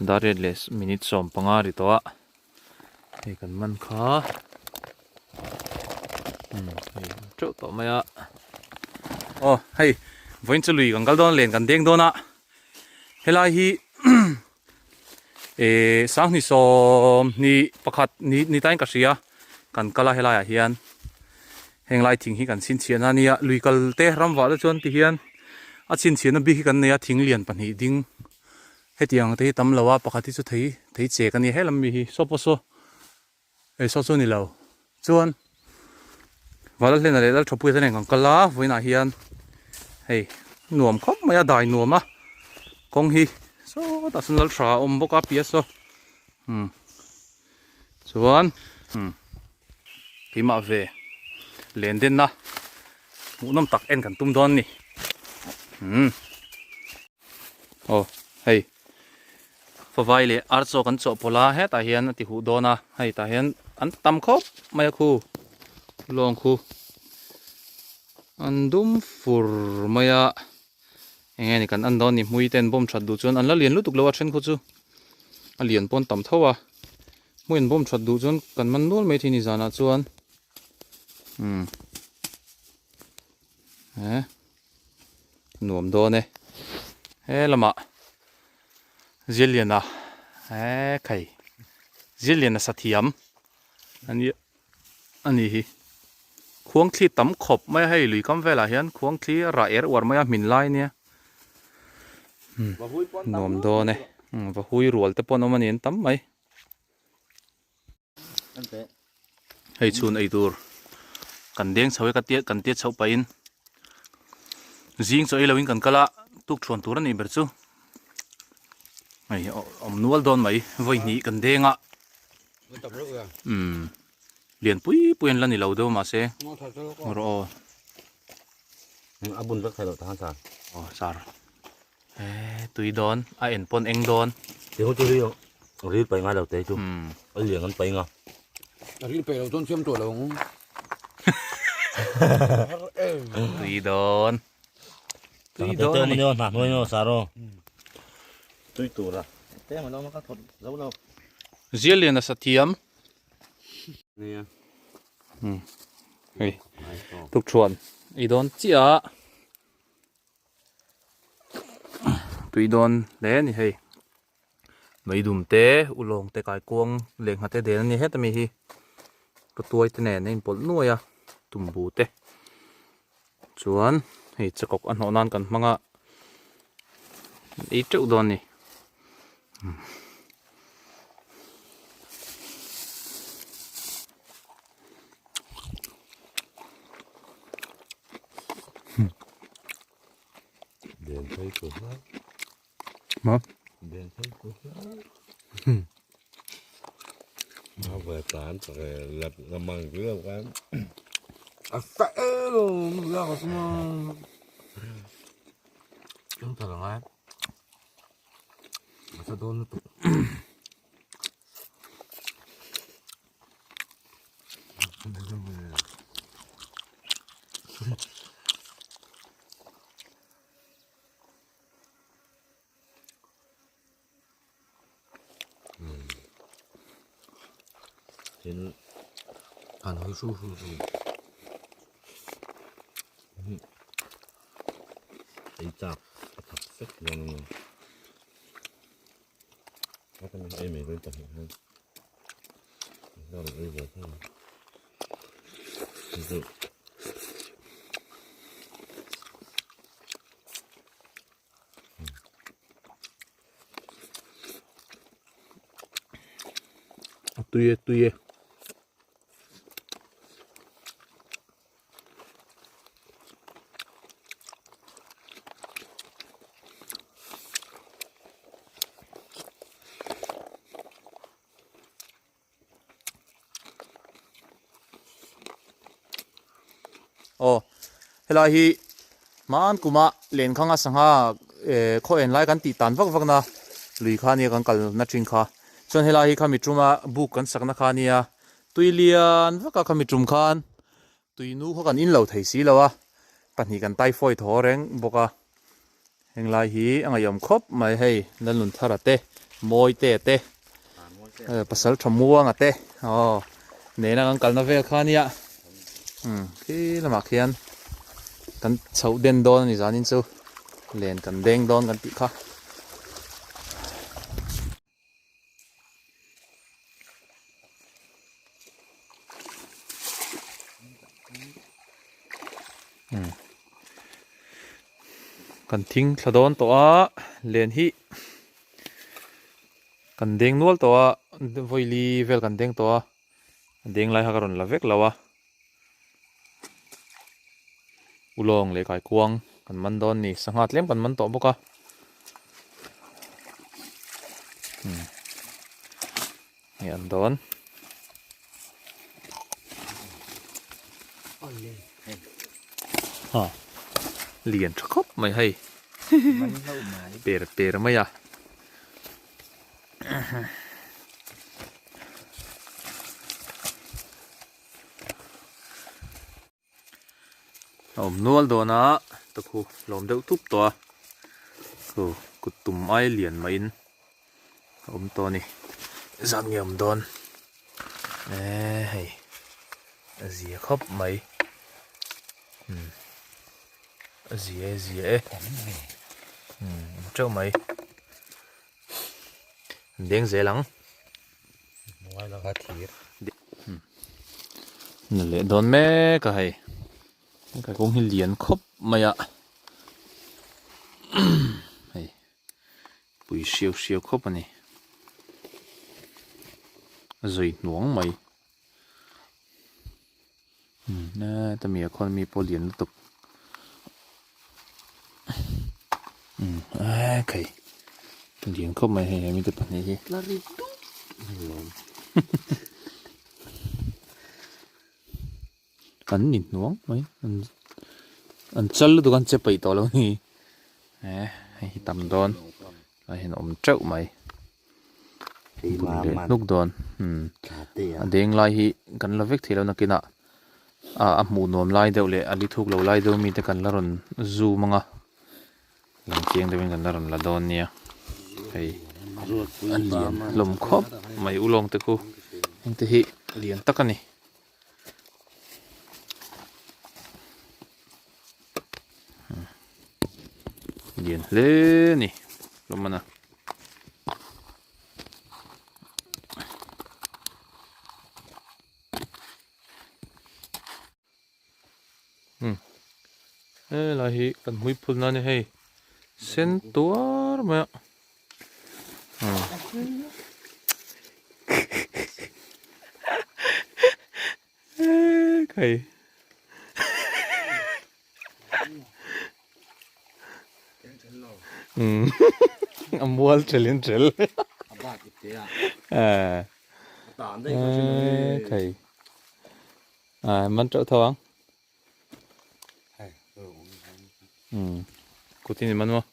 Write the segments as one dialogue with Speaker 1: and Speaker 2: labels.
Speaker 1: Dar riat leh minute 15 ri tawh a hei kan man kha hei teuh tawh mai a aw hei vawiin chu lui kan kal dawn len kan deng dawn a helai hi eh sanghnih sawmhnih pakhat ni ni tain ka hria kan kal a helai ah hian heng lai thing hi kan chhinchhiahna a nia lui kal te ram vah te chuan ti hian a chhinchhiahna bik hi kan nei a thing lian pahnih ding hetiang te hi tam lo a pakhat hi chu thei thei chek a nia helam mi hi saw pawh saw hei saw chu a ni lo chuan Valhlena leh Lalthapui te nen kan kal a vawiinah hian hei nuam khawp mai a dai nuam a kawng hi sawtah sawn Laltha a awm bawk a piah saw umm chuan umm keimah ve len denna hmuhnawm tak en kan tum dawn a ni umm aw hei favai leh ar chaw kan chawhpawlh a hetah hian a ti huh dawn a hei tah hian an tam khawp mai a khu lawng khu an dum fur mai a eng nge ni kan en dawn ni hmui te an bawm that duh chuan an la lian lutuk lo a then khaw chu a lian pawn tam tho a hmui an bawm that duh chuan kan man nual mai thei ni zanah chuan umm eh nuam dawn e he lamah Ziliana eh khai Ziliana sathiam ani a ni hi khuang thli tam khawp mai a hei lui kam velah hian khuang thli a rah er uar mai a hmin lai ania nuam dawn e va hui rual te pawh an awm a ni an tam mai. Hei chhun ei tur kan deng chho e ka tia kan tia chhoh pahin zing chaw ei loin kan kal a tuk thuan tur a nih ber chu hei awm nual dawn mai vawi hnih kan deng a umm lian pui pui an la ni lo deuh mahse rawh aw
Speaker 2: a bun vek thei lo ta sar
Speaker 1: aw sar e tui dawn a en pawn eng dawn
Speaker 2: tiang chu ri ril pai ngai lo te chu a lian an pai nga
Speaker 3: a ril pai lo chuan siam tawh lo ang
Speaker 1: tui dawn tui dawn
Speaker 2: ani hna hnuai no saro tui tura te ma lo ma ka thot zo lo
Speaker 1: zial lian a sathiam
Speaker 2: nia
Speaker 1: hei tukṭhuan ei dawn chiah a tui dawn hle a ni hei meidum te ulawng te kaikuang leh nghate den a ni heta mi hi patuai te nen a inpawlh nuai a tumbu te chuan hei chakawk a hnawh nan kan hmang a ei teuh dawn a ni.
Speaker 2: Ma?
Speaker 1: A tui e tui e. Aw helai hi hman kuma lenkhanga sangha eh khaw en lai kan tih tan vak vak na lui kha ania kan kal na thin kha chuan helai hi khami tuma buk kan sak na kha ania tui lian vak a khami tum khan tui nu kha kan in lo thei si lo a pahnih kan typhoid haw reng bawk a. Heng lai hi a ngaihawm khawp mai hei Lalnunthara te Mawitea te pasal tha muanga te aw nena kan kalna vel kha ania umm khi lamah khian kan chhoh den dawn a ni zanin chu len kan deng dawn kan tih kha. Kan thing thla dawn tawh a len hi kan deng nual tawh a vawili vel kan deng tawh a a deng lai kha ka rawn la vek lo a ulawng leh kaikuang kan man dawn a ni sangha tlem kan man tawh bawk a hei an dawn ha lian tha khawp mai hei per per mai a. A awm nual dawn a ta khu lawm deuh tup tawh a khu kut tum ai lian mah in a awm tawh a ni zat nge awm dawn eee hei a zia khawp mai umm a zia e zia e umm awm teuh mai an deng zel ang. Na leh dawn mek a hei ka kawng hi lian khawp mai a hei pui hriau hriau khawp a ni a zawi hnuang mai heta mi ah khuan mi pawh lian lutuk ekhei lian khawp mai hei hemi te pahnih hi an ni hnuang mai an chal lutuk a an che peih tawh lo a ni e hei hi tam dawn a hian a awm teuh mai. Bun leh hnuk dawn a deng lai hi kan la vek thei lo nakinah ah a hmuh nuam lai deuh leh a li thuk lo lai deuh mite kan la rawn zoom ang a lang chiang deuhin kan la rawn la dawn nia hei a lian hlawm khawp mai ulawng te khu heng te hi lian tak a ni. Lian hle a ni hlawm a na. Helai hi kan hmui phul na a ni hei sen tuar mai a. Khai. A mual tel in tel. Khai. À man teuh tho ang. Kutin i man maw?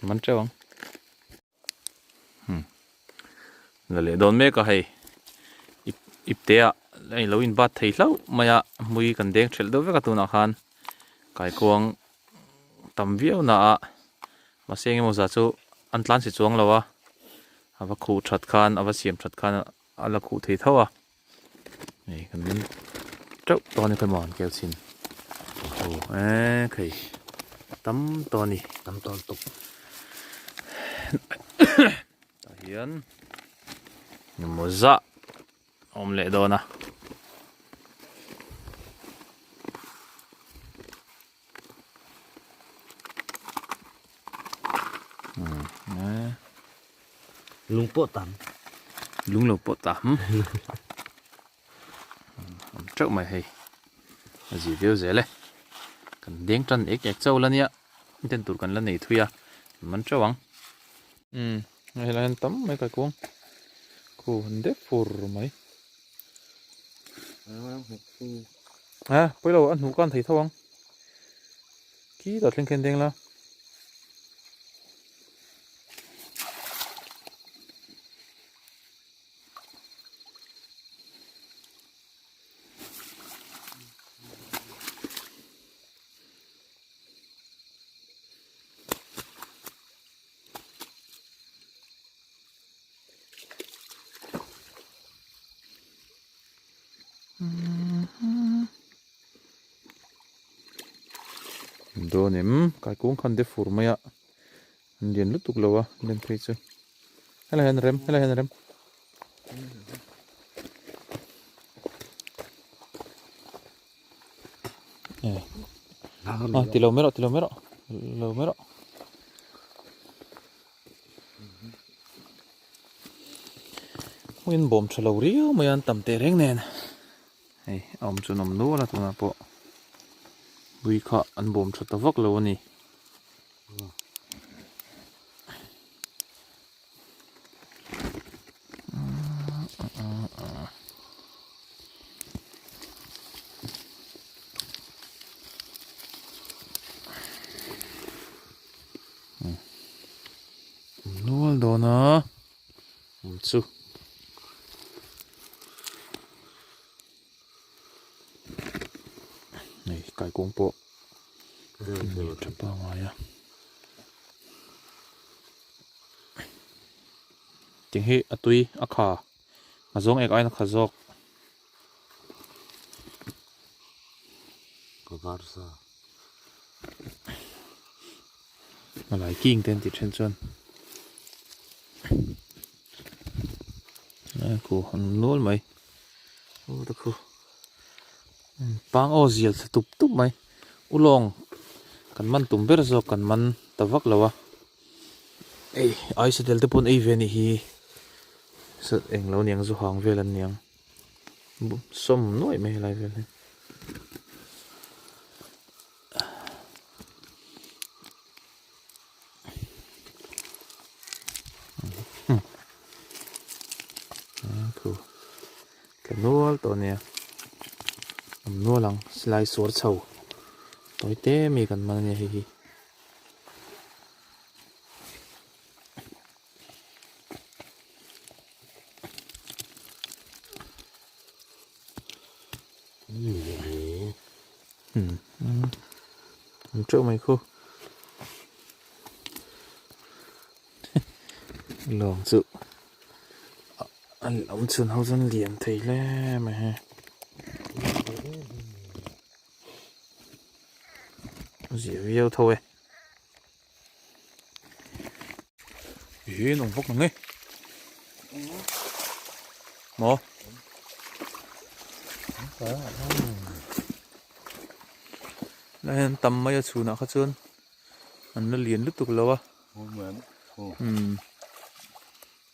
Speaker 1: Man teuh ang. La leh dawn mek a hei ip ip te ah a lo in bat thei hlauh mai a hmui kan deng thelh deuh vek a tunah khan kaikuang tam viau na ah mahse eng emaw zah chu an tlan si chuang lo a a va khuh that khan a va siam that khan a la khuh thei tho a hei kan teuh tawh a ni khawi maw an kel chhin aw eee khei tam tawh a ni
Speaker 3: tam tawh lutuk
Speaker 1: tah hian engemaw zah a awm leh dawn a.
Speaker 2: Lung pawh tam.
Speaker 1: Lung lo pawh tam. Awm teuh mai hei. A zi viau zel e. Kan deng tan ek ek chauh la nia. Den tur kan la nei thui a. Man teuh ang. Umm hei lai hian tam mai kai kuang. Khu an dep fur mai. Ha pawi lo a hnuh khan thei tho ang. Khi tah thleng khian deng la. Dawn em kaikung khan de fur mai a an lian lutuk lo a len phei chu helai hian rem helai hian rem. Ah ti lo mai rawh ti lo mai rawh lo mai rawh. Hmuin bawm tha lo riau mai a an tam teh reng nen hei a awm chu an awm nual a tunah pawh ui kha an bawm tha ta vak lo a ni. Nual dawn a awm chu. Hei kaikawng pawh tha pangai a. Ting hi a tui a kha a zawng ek aiin a kha zawk.
Speaker 2: Ka varsa.
Speaker 1: A lai king te an tih then chuan a khu an nual mai aw te khu pang aw zial thla tup tup mai ulawng kan man tum ber zawk kan man ta vak lo a ei ai satel te pawn ei ve a nih hi eng lo niang zu hang vel an niang. Sawm nuaih mai helai vel hi. Khu tla nual tawh ania awm nual ang silai suar chho tawi te mi kan man ania hei hi. An teuh mai khu lawng chu an awm chhun ho chuan lian thei hle mai he zia viau tho e. Ih nung vawk nang e maw lai hian tam mai a chhunah kha chuan an la lian lutuk lo a umm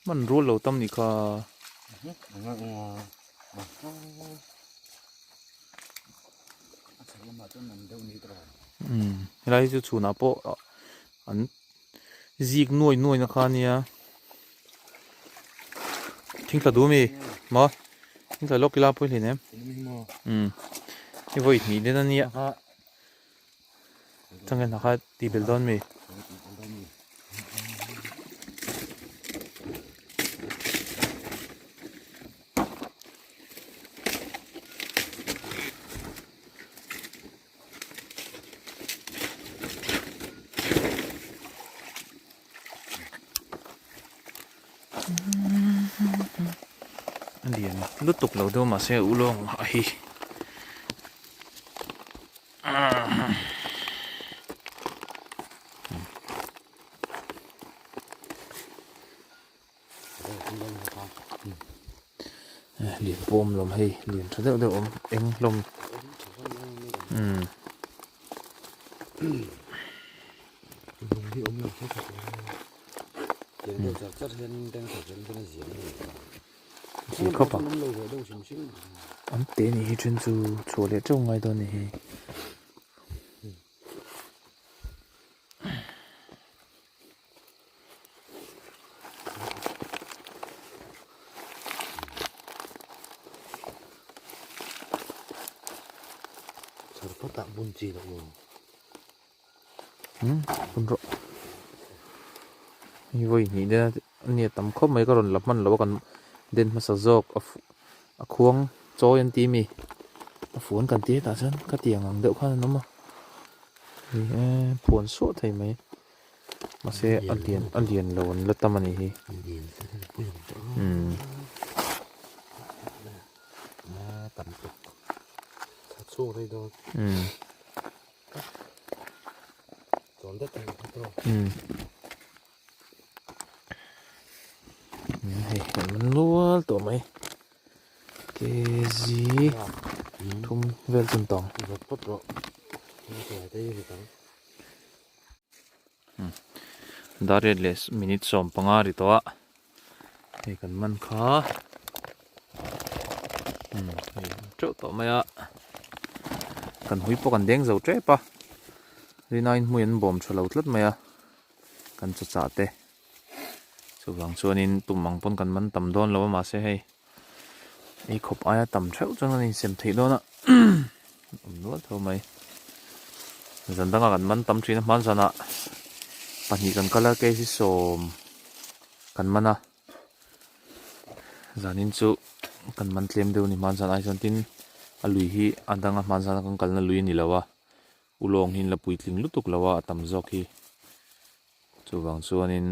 Speaker 1: hman rual lo tam nih kha. Umm helai hi chu chhunah pawh an zik nuai nuai na kha ania thingthla duh ami maw thingthla lawk ila pawi hleinem umm hei vawi hnih den ania changel hna kha tih belh dawn mi. A lian lutuk lo deuh mahse ulawng a hi. Lian pawh awm lawm hei lian tha deuh deuh awm eng hlawm umm. Zia khawp ang an te nih hi then chu chhuah leh teuh ngai dawn a ni hi. Hun rawh hei vawi hnih den a nia tam khawp mai ka rawn la hman lo a kan den hmasa zawk a a khuang chawi an ti ami a fuan kan ti hetah chuan khatiang ang deuh khan an awm a ni e phuan suah thei mai mahse a lian a lian lo an la tam a nih hi umm. Umm hei kan man nual tawh mai kg thum vel chu an tawng. Dar riat leh minute 15 ri tawh a hei kan man kha umm hei teuh tawh mai a kan hui pawh kan deng zo tep a rinaiin hmui an bawm tha lo tlat mai a kan chaw chah te chuvang chuanin tum ang pawn kan man tam dawn lo a mahse hei ei khawp aia tam theuh chuan kan insem theih dawn a awm nual tho mai zan dangah kan man tam thin a hman zanah pahnih kan kal a kg sawm kan man a zanin chu kan man tlem deuh a ni hman zan ai chuan tin a lui hi a danga hman zana kan kalna lui a ni lo a ulawng hi an la puitling lutuk lo a a tam zawk hi chuvang chuanin.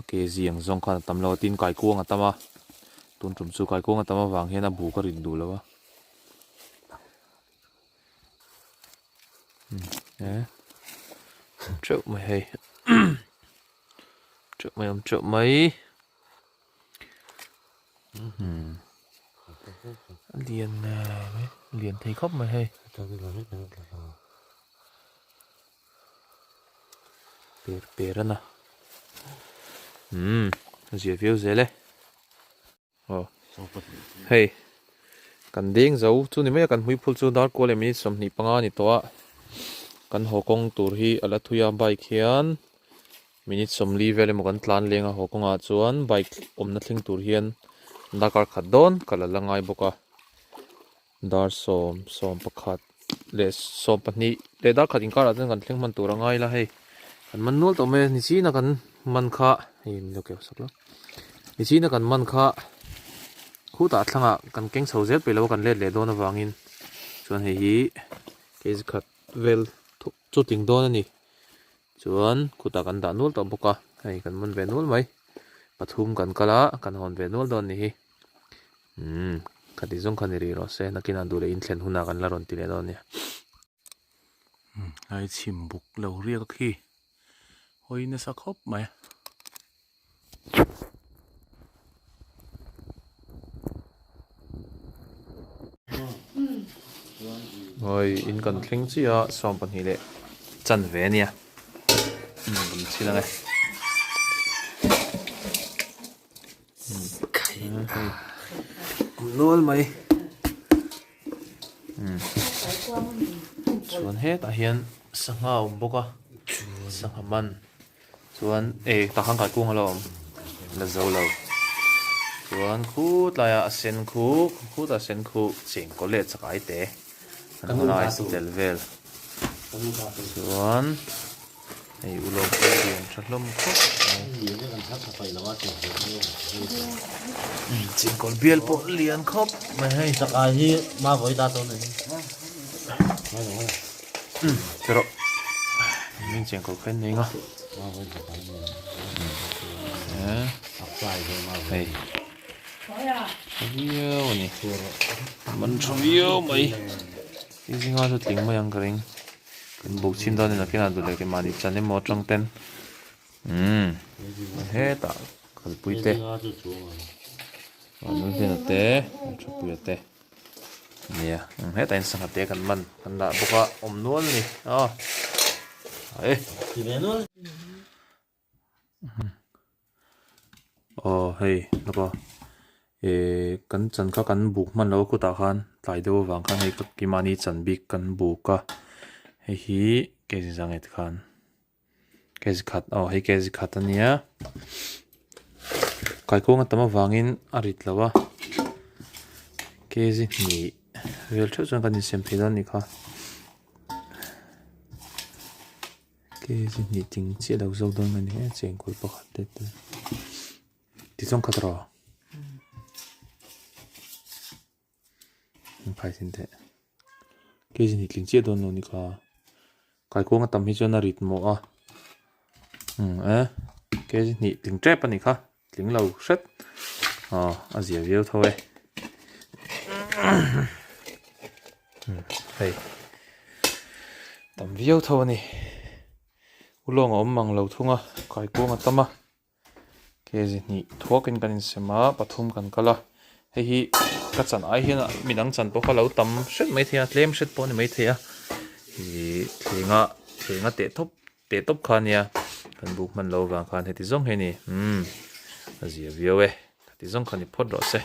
Speaker 1: A kg ang zawng khan a tam lo a tin kaikuang a tam a tun tum chu kaikuang a tam avang hian a bu ka rin duh lo a e teuh mai hei teuh mai awm teuh mai a lian mai lian thei khawp mai hei. Per per a na umm a zia viau zel e aw hei kan deng zo chu ni mai a kan hmuiphul chu dar kual leh minute 25 a ni tawh a kan haw kawng tur hi a la thui a bike hian minute 40 vel emaw kan tlan leng a haw kawngah chuan bike awmna thleng tur hian darkar khat dawn ka la la ngai bawk a. Dar sawm, sawm pakhat leh sawm pahnih leh dar khat inkarah chuan kan thleng hman tur a ngai la hei kan man nual tawh mai a nichina kan man kha hei min lo keu sak lo nichina kan man kha khutah thlangah kan keng chho zel peih lo a kan let leh dawn avangin chuan hei hi kg khat vel chu tling dawn a ni chuan khutah kan dah nual tawh bawk a hei kan man ve nual mai pathum kan kal a kan hawn ve nual dawn a ni hi. Umm khati zawng kha ni rih rawh se nakinah duh leh inthlen hunah kan la rawn ti leh dawn nia. Umm lai chhim buk lo riak khi hawi nasa khawp mai. Hawi in kan thleng chiah a 12 leh chanve a nia umm kan chhil ang e. Nual mai chuan hetah hian sangha a awm bawk a sangha man chuan eh tah khan kaikung a lo awm la zo lo chuan khutlaiah a sen khu khutah a sen khu chengkawl leh chakai te an hawn a ice tel vel chuan. Hei ulawk pawh lian tha hlawm khawp mai. Chingkawl bial pawh lian khawp mai hei.
Speaker 2: Chakai hi ma vawi ta dawn a ni.
Speaker 1: Ti rawh. Min chengkawl kha in nei nga. Hei. Tha viau a ni. Man tha viau mai. Tin zinga chu tling mai ang ka ring. Kan buk chhin dawn in a kinah duh leh keimahni chan emaw atang ten umm hetah kalpui te Vanlunhlena te Thapuia te nia hetah hian sangha te kan man kan dah bawk a awm nual a ni aw e. Aw hei lawk aw ehh kan chan kha kan buk hman lo a kutah khan tlai deuh avang khan hei ka kimahni chan bik kan buk a hei hi kg zanghet khan kg khat aw hei kg khat a nia kaikuang a tam avangin a rit lo a kg hnih vel theuh chuan kan insem thei dawn a nih kha. Kg hnih ting chiah lo zawk dawn a ni e chengkawl pakhat te te ti zawng khat rawh an phai sin teh kg hnih tling chiah dawn lo ni kha kaikuang a tam hi chuan a rit mawh a umm e kg hnih tling tep a ni kha tling lo hret aw a zia viau tho e hei. Tam viau tho a ni. Ulawng a awm mang lo thung a, kaikuang a tam a. Kg hnih thuakin kan insem a, pathum kan kal a. Hei hi ka chan ai hian midang chan pawh kha lo tam hret mai thei a, tlem hret pawh a ni mai thei a. Ih thlenga thlenga teh thawp teh tawp kha ania kan buk hman lo vang khan heti zawng hi a ni. Umm a zia viau e, heti zawng kha ni phawt rawh se.